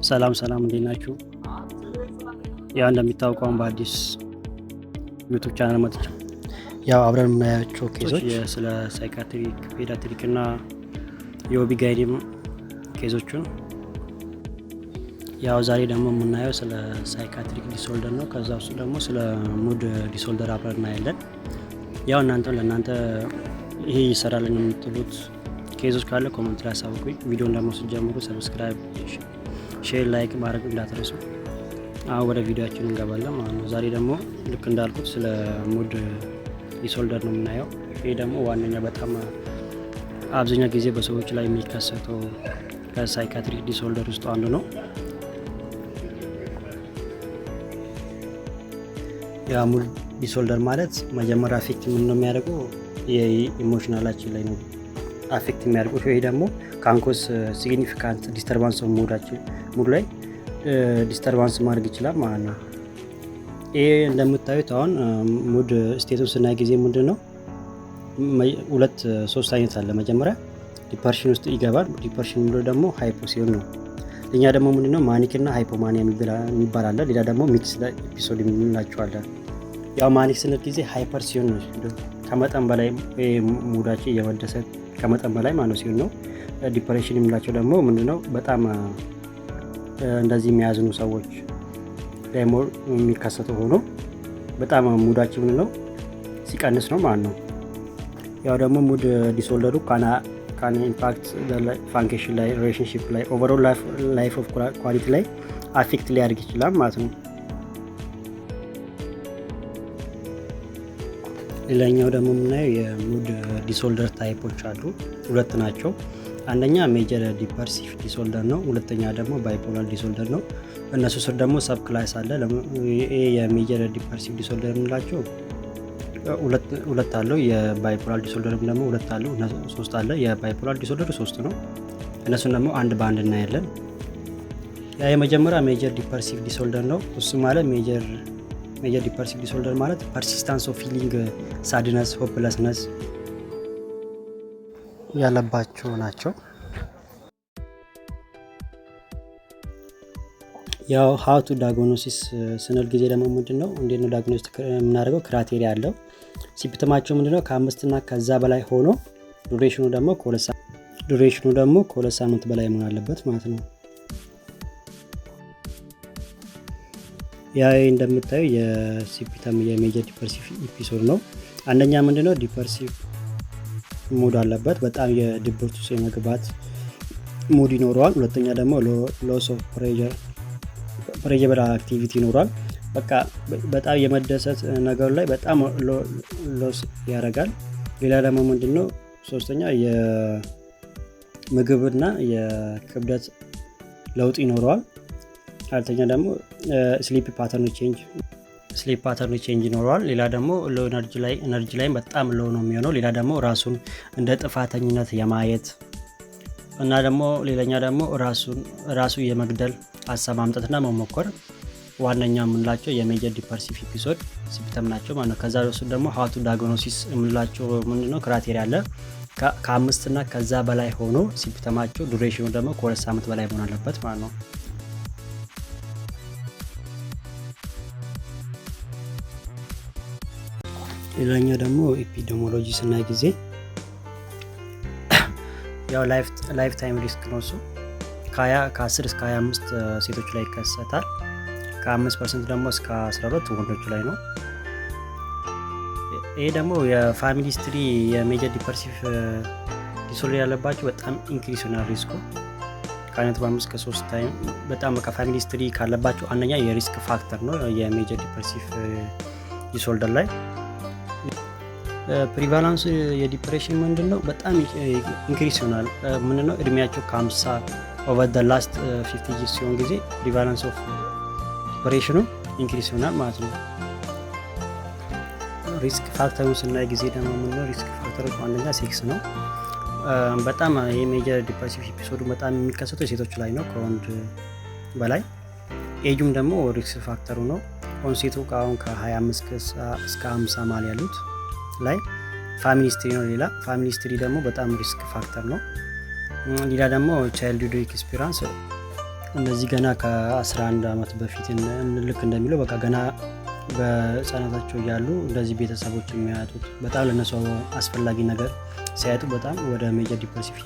ሰላም ሰላም፣ እንዴት ናችሁ? ያው እንደሚታወቀው አሁን በአዲስ YouTube channel መጥቼ ያው አብረን የምናያቸው case ኦች ስለ psychiatric፣ pediatric እና የ OB-GYN ም case ኦቹን። ያው ዛሬ ደግሞ የምናየው ስለ psychiatric disorder ነው። ከዛ ውስጥ ደግሞ ስለ mood disorder አብረን እናያለን። ያው እናንተ ለእናንተ ይሄ ይሰራልን የምትሉት case ኦች ካለ comment ላይ አሳውቁኝ። ቪዲዮን ደግሞ ስትጀምሩ subscribe፣ share፣ like ማድረግ እንዳትረሱ። አሁን ወደ ቪዲዮአችን እንገባለን ማለት ነው። ዛሬ ደግሞ ልክ እንዳልኩት ስለ mood disorder ነው የምናየው። ይሄ ደግሞ ዋነኛ በጣም አብዛኛው ጊዜ በሰዎች ላይ የሚከሰተው ከ psychiatric disorder ውስጥ አንዱ ነው። ያ mood disorder ማለት መጀመሪያ affect ምን ነው የሚያደርገው የ emotional ኣችን ላይ ነው affect የሚያደርገው። ይሄ ደግሞ can cause significant disturbance of mood ኣችን mood ላይ disturbance ማድረግ ይችላል ማለት ነው። ይሄ እንደምታዩት አሁን mood state ኡን ስናይ ጊዜ ምንድን ነው ሁለት ሶስት አይነት አለ። መጀመሪያ depression ውስጥ ይገባል። Depression የሚለው ደግሞ hypo ሲሆን ነው። እኛ ደግሞ ምንድነው manic እና hypomania የሚባል አለ። ሌላ ደግሞ mix episode የምንላቸው አለ። ያው manic ስንል ጊዜ hyper ሲሆን ነው፣ ከመጠን በላይ mood ኣችን እየመደሰት ከመጠን በላይ ማለት ሲሆን ነው። Depression የምንላቸው ደግሞ ምንድነው በጣም እንደዚህ የሚያዝኑ ሰዎች ላይ የሚከሰተው ሆኖ በጣም mood ኣችን ምንድነው ሲቀንስ ነው ማለት ነው። ያው ደግሞ mood disorder ኡ can impact function ላይ፣ relationship ላይ፣ overall life of quality ላይ affect ሊያደርግ ይችላል ማለት ነው። ሌላኛው ደግሞ የምናየው የ mood disorder type ኦች አሉ። ሁለት ናቸው። አንደኛ major depressive disorder ነው። ሁለተኛ ደግሞ bipolar disorder ነው። እነሱ ስር ደግሞ subclass አለ። ይሄ የ major depressive disorder የምንላቸው ሁለት አለው። የ bipolar disorder ም ደግሞ ሁለት አለው፣ ሶስት አለ። የ bipolar disorder ሶስት ነው። እነሱን ደግሞ አንድ በአንድ እናያለን። ያ የመጀመሪያ major depressive disorder ነው። እሱ ማለት major depressive disorder ማለት persistence of feeling sadness፣ hopelessness ያለባቸው ናቸው። ያው how to diagnosis ስንል ጊዜ ደግሞ ምንድን ነው እንዴት ነው diagnose የምናደርገው? Criteria አለው። Symptom ኣቸው ምንድን ነው? ከአምስት እና ከዛ በላይ ሆኖ duration ኡ ደግሞ ከ2 ሳምንት በላይ መሆን አለበት ማለት ነው። ያ እንደምታዩ የ symptom የ major depressive episode ነው። አንደኛ ምንድነው depressive mood አለበት፣ በጣም የድብርት ውስጥ የመግባት mood ይኖረዋል። ሁለተኛ ደግሞ loss of pleasurable activity ይኖራል። በቃ በጣም የመደሰት ነገሩ ላይ በጣም loss ያደርጋል። ሌላ ደግሞ ምንድነው ሶስተኛ የምግብና የክብደት ለውጥ ይኖረዋል። አራተኛ ደግሞ sleep pattern change ይኖረዋል። ሌላ ደግሞ low energy ላይ energy ላይም በጣም low ነው የሚሆነው። ሌላ ደግሞ ራሱን እንደ ጥፋተኝነት የማየት እና ደግሞ ሌላኛ ደግሞ ራሱን ራሱ የመግደል ሀሳብ ማምጣትና መሞከር ዋነኛ የምንላቸው የ major depressive episode symptom ናቸው ማለት ነው። ከዛ ውስጥ ደግሞ how to diagnosis የምንላቸው ምንድነው criteria አለ። ከአምስት እና ከዛ በላይ ሆኖ symptom ኣቸው duration ኡ ደግሞ ከ2 ሳምንት በላይ መሆን አለበት ማለት ነው። ሌላኛው ደግሞ epidemiology ስናይ ጊዜ ያው lifetime risk ነው እሱ ከ10 እስከ 25 ሴቶች ላይ ይከሰታል። ከ5% ደግሞ እስከ 12 ወንዶች ላይ ነው። ይሄ ደግሞ የ family history የ major depressive disorder ያለባቸው በጣም increase ይሆናል risk ኡ ከ1.5 ከ3 time። በጣም በቃ family history ካለባቸው አንደኛ የ risk factor ነው የ major depressive disorder ላይ። Prevalence የ depression ምንድን ነው? በጣም increase ይሆናል። ምንድን ነው እድሜያቸው ከ50 over the last 50 years ሲሆን ጊዜ prevalence of depression ኡ increase ይሆናል ማለት ነው። Risk factor ኡን ስናይ ጊዜ ደግሞ ምንድነው risk factor ኦች አንደኛ sex ነው። በጣም የ major depressive episode ኡ በጣም የሚከሰተው ሴቶች ላይ ነው ከወንድ በላይ። ኤጁም ደግሞ risk factor ኡ ነው። Onset ኡ አሁን ከ25 እስከ 50 መሀል ያሉት ላይ። Family history ነው። ሌላ family history ደግሞ በጣም risk factor ነው። ሌላ ደግሞ childhood experience እነዚህ ገና ከ11 ዓመት በፊት ልክ እንደሚለው በቃ ገና በህፃናታቸው እያሉ እንደዚህ ቤተሰቦች የሚያጡት፣ በጣም ለነሱ አስፈላጊ ነገር ሲያጡ በጣም ወደ major depressive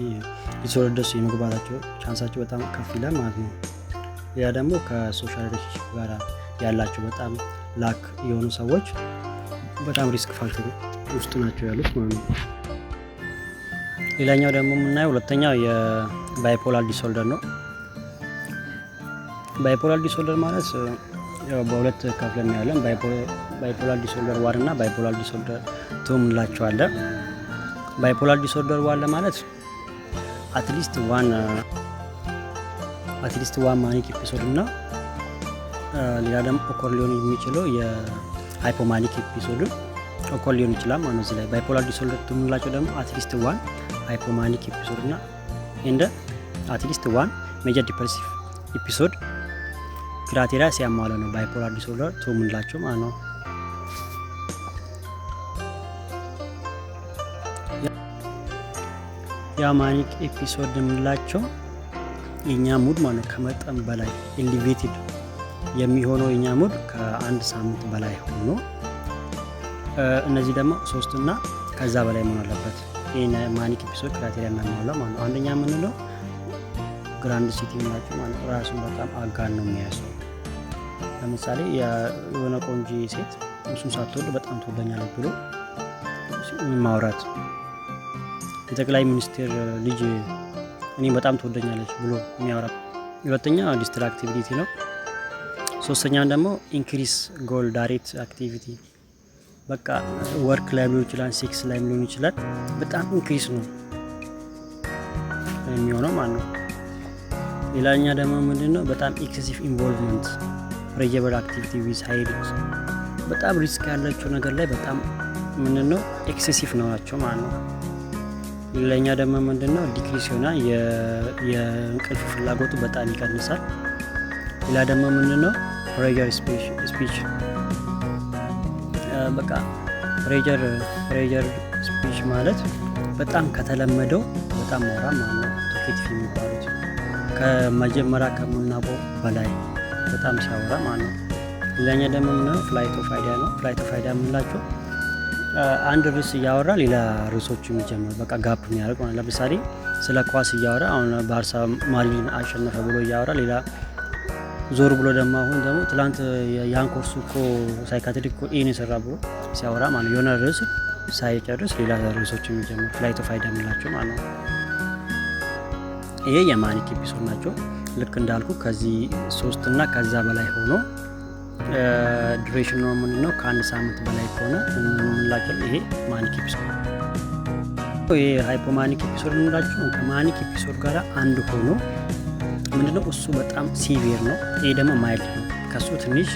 disorders የመግባታቸው chance ኣቸው በጣም ከፍ ይላል ማለት ነው። ሌላ ደግሞ ከ social relationship ጋር ያላቸው በጣም lack የሆኑ ሰዎች በጣም risk factor ውስጥ ናቸው ያሉት ማለት ነው። ሌላኛው ደግሞ የምናየው ሁለተኛው የ bipolar disorder ነው። Bipolar disorder ማለት ያው በሁለት ከፍለን እናያለን። Bipolar disorder 1 እና bipolar disorder 2 እንላቸዋለን። Bipolar disorder 1 ለማለት at least one manic episode እና ሌላ ደግሞ occur ሊሆን የሚችለው የ hypomanic episode occur ሊሆን ይችላል ማለት ነው። እዚህ ላይ bipolar disorder 2 የምንላቸው ደግሞ at least one hypomanic episode እና and at least one major depressive episode criteria ሲያሟላ ነው bipolar disorder 2 የምንላቸው ማለት ነው። ያ manic episode የምንላቸው የእኛ mood ማለት ነው ከመጠን በላይ elevated የሚሆነው የኛ mood ከአንድ ሳምንት በላይ ሆኖ፣ እነዚህ ደግሞ ሶስት እና ከዛ በላይ መሆን አለበት። ይህ manic episode criteria የሚያሟላ ማለት ነው። አንደኛ የምንለው grandiosity የምንላቸው ማለት ነው። ራሱን በጣም አጋን ነው የሚያሰው። ለምሳሌ የሆነ ቆንጆ ሴት እሱን ሳትወድ በጣም ትወደኛለች ብሎ ማውራት፣ የጠቅላይ ሚኒስቴር ልጅ እኔ በጣም ትወደኛለች ብሎ የሚያወራ። ሁለተኛ distractibility ነው። ሶስተኛውን ደግሞ increase goal directed activity፣ በቃ work ላይ ሊሆን ይችላል፣ sex ላይ ሊሆን ይችላል። በጣም increase ነው የሚሆነው ማለት ነው። ሌላኛ ደግሞ ምንድን ነው? በጣም excessive involvement pleasurable activity with high risk፣ በጣም risk ያላቸው ነገር ላይ በጣም ምንድን ነው excessive ነው ናቸው ማለት ነው። ሌላኛ ደግሞ ምንድን ነው? Decrease ይሆናል፣ የእንቅልፍ ፍላጎቱ በጣም ይቀንሳል። ሌላ ደግሞ ምንድን ነው? Pressure speech፣ በቃ pressure speech ማለት በጣም ከተለመደው በጣም ማውራት ማለት ነው። Talkative የሚባሉት ከመጀመሪያ ከምናውቀው በላይ በጣም ሲያወራ ማለት ነው። ሌላኛ ደግሞ ምንድነው? Flight of idea ነው። Flight of idea የምንላቸው አንድ ርዕስ እያወራ ሌላ ርዕሶች የሚጀምር፣ በቃ gap የሚያደርግ ማለት። ለምሳሌ ስለ ኳስ እያወራ፣ አሁን ባርሳ ማድሪድን አሸነፈ ብሎ እያወራ፣ ሌላ ዞር ብሎ ደግሞ አሁን ደግሞ ትላንት ያን ኮርሱ እኮ psychiatric እኮ ይሄን የሰራ ብሎ ሲያወራ ማለት ነው። የሆነ ርዕስ ሳይጨርስ ሌላ ርዕሶች የሚጀምር flight of idea የምንላቸው ማለት ነው። ይሄ የ manic episode ናቸው። ልክ እንዳልኩ ከዚህ ሶስት እና ከዛ በላይ ሆኖ duration ነው ምንድነው ከአንድ ሳምንት በላይ ከሆነ የምንላቸው ይሄ manic episode። ይሄ hypomanic episode የምንላቸው ከ manic episode ጋር አንድ ሆኖ ምንድነው እሱ በጣም severe ነው። ይሄ ደግሞ mild ነው። ከሱ ትንሽ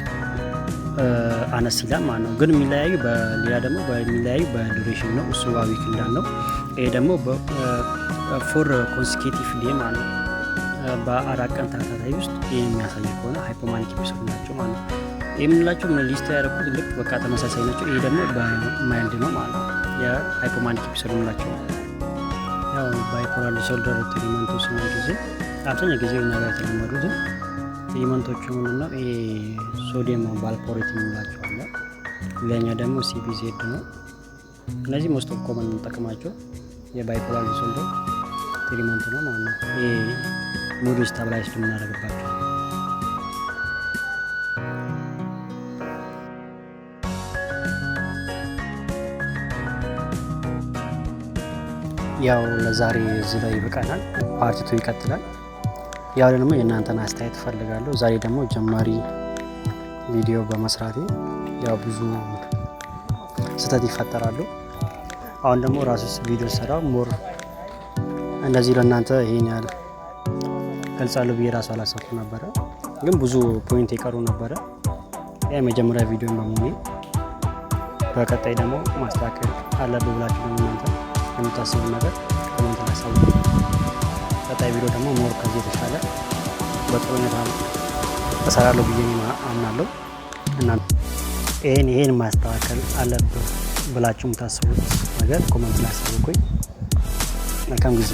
አነስ ይላል ማለት ነው። ግን የሚለያዩ በሌላ ደግሞ የሚለያዩ በ duration ነው። እሱ one week እንዳልነው፣ ይሄ ደግሞ 4 consecutive day ማለት ነው። በ4 ቀን ተከታታይ ውስጥ ይህ የሚያሳይ ከሆነ hypomanic episode ናቸው ማለት ነው። ይህ የምንላቸው ምን list ያደረኩት ልክ በቃ ተመሳሳይ ናቸው። ይሄ ደግሞ በ mild ነው ማለት ነው። የ hypomanic episode የምንላቸው። ያው bipolar disorder treatment ኡ ስናይ ጊዜ አብዛኛው ጊዜ እኛ ጋር የተለመዱትን treatment ኦቹ ምንድነው? ይሄ sodium valproate የምንላቸው አለ። ሌላኛው ደግሞ CBZ ነው። እነዚህ most of common የምንጠቀማቸው የ bipolar disorder treatment ነው ማለት ነው። ይሄ mood stabilized የምናደርግባቸው። ያው ለዛሬ እዚህ ላይ ይበቃናል። Part 2 ይቀጥላል። ያው ደግሞ የእናንተን አስተያየት እፈልጋለሁ። ዛሬ ደግሞ ጀማሪ ቪዲዮ በመስራቴ ያው ብዙ ስህተት ይፈጠራሉ። አሁን ደግሞ ራሱ ቪዲዮ ስሰራ more እንደዚህ ለእናንተ ይሄን ያህል ገልጻለሁ ብዬ ራሱ አላሰብኩም ነበረ፣ ግን ብዙ point የቀሩ ነበረ። ያ የመጀመሪያ ቪዲዮን በመሆኔ በቀጣይ ደግሞ ማስተካከል አለብህ ብላችሁ ደግሞ እናንተ የምታስቡ ነገር comment ላይ አሳውቁ። ቀጣይ ቪዲዮ ደግሞ more ከዚህ የተሻለ በጥሩ ሁኔታ እሰራለሁ ብዬ አምናለሁ። እና ይሄን ይሄን ማስተካከል አለብህ ብላችሁ የምታስቡት ነገር comment ላይ አሳውቁኝ። መልካም ጊዜ።